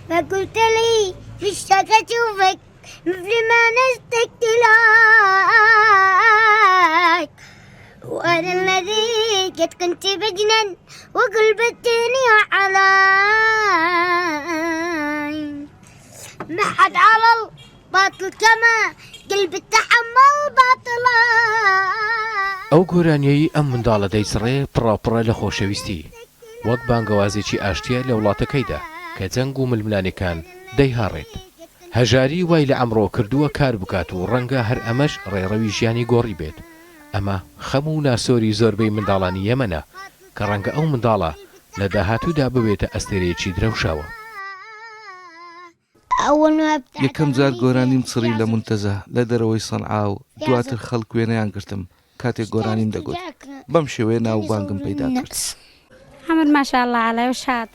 ما قلت لي مشتاق اشوفك مثل ما اشتقت لك وانا الذي قد كنت بجنن وقلب الدنيا علي ما حد على الباطل كما قلب تحمل باطلا ئەو گۆرانیەی ئەم منداڵە دەیچڕێ پڕاوپڕە لە خۆشەویستی، وەک بانگەوازێکی ئاشتییە لە وڵاتەکەیدا کە جەنگ و ململانێکان دەیهاڕێت. هەژاری وای لە ئەمڕۆ کردووە کار بکات و ڕەنگە هەر ئەمەش ڕێڕەوی ژیانی گۆڕیبێت. ئەمە خەم و ناسۆری زۆربەی منداڵانی یەمەنە کە ڕەنگە ئەو منداڵە لە داهاتوودا ببێتە ئەستێرەیەکی درەوشاوە. یەکەم جار گۆرانیم چڕی لە مونتەزە لە دەرەوەی سەنعا و دواتر خەڵک وێنەیان گرتم کاتێک گۆرانیم دەگوت، بەم شێوەیە ناوبانگم پەیدا کرد.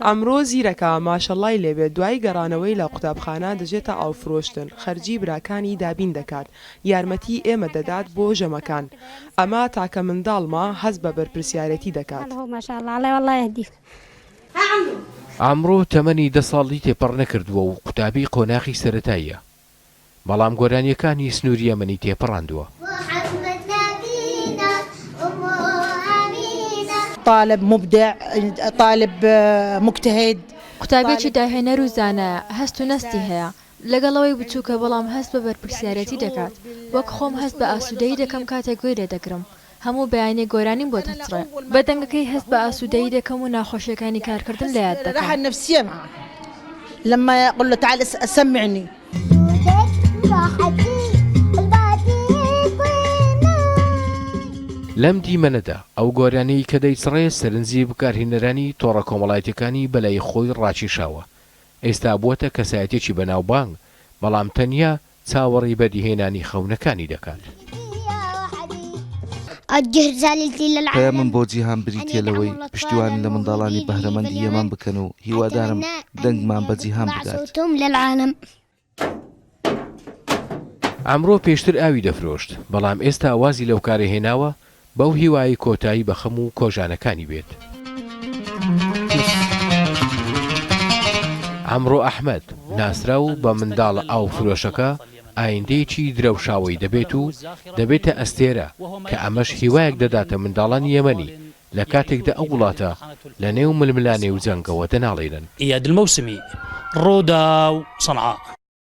ئەمرۆ زیرەکە ماشەڵای لێبێت دوای گەڕانەوەی لە قوتابخانە دەچێتە ئاوفرۆشتن خەرجی براکانی دابین دەکات یارمەتی ئێمە دەدات بۆ ژەمەکان ئەمە تاکە منداڵمە هەست بە بەرپرسیارێتی دەکات. ئەمڕۆ تەمەنی دە ساڵی تێپەڕ نەکردووە و قوتابی قۆناخی سەرەتاییە، بەڵام گۆرانییەکانی سنووری یەمەنی تێپەڕاندووە. قوتابییەکی داهێنەر و زانایە، هەست و نەستی هەیە، لەگەڵ ئەوەی بچووکە بەڵام هەست بە بەرپرسیارێتی دەکات، وەک خۆم هەست بە ئاسوودەیی دەکەم کاتێک گوێی لێدەگرم، هەموو بەیانییەک گۆرانیم بۆ دەچڕێ. بە دەنگەکەی هەست بە ئاسوودەیی دەکەم و ناخۆشییەکانی کارکردن لە یاد دەکەم. لەم دیمەنەدا ئەو گۆرانییەی کە دەیچڕێ سەرنجی بکارهێنەرانی تۆڕە کۆمەڵایەتییەکانی بەلای خۆی ڕاکێشاوە. ئێستا بووەتە کەسایەتییەکی بەناوبانگ، بەڵام تەنیا چاوەڕێی بەدیهێنانی خەونەکانی دەکات. پەیامم بۆ جیهان بریتییە لەوەی پشتیوانی لە منداڵانی بەهرەمەندی یەمەن بکەن و هیوادارم دەنگمان بە جیهان بگات. ئەمڕۆ پێشتر ئاوی دەفرۆشت، بەڵام ئێستا وازی لەو کارە هێناوە بەو هیوایەی کۆتایی بە خەم و کۆژانەکانی بێت. ئەمڕۆ ئەحمەد، ناسراو بە منداڵە ئاو فرۆشەکە، ئایندەیەکی درەوشاوەی دەبێت و دەبێتە ئەستێرە، کە ئەمەش هیوایەک دەداتە منداڵانی یەمەنی، لە کاتێکدا ئەو وڵاتە لە نێو ململانێ و جەنگەوە دەناڵێنن. ئیاد الموسمی، رووداو، سەنعا.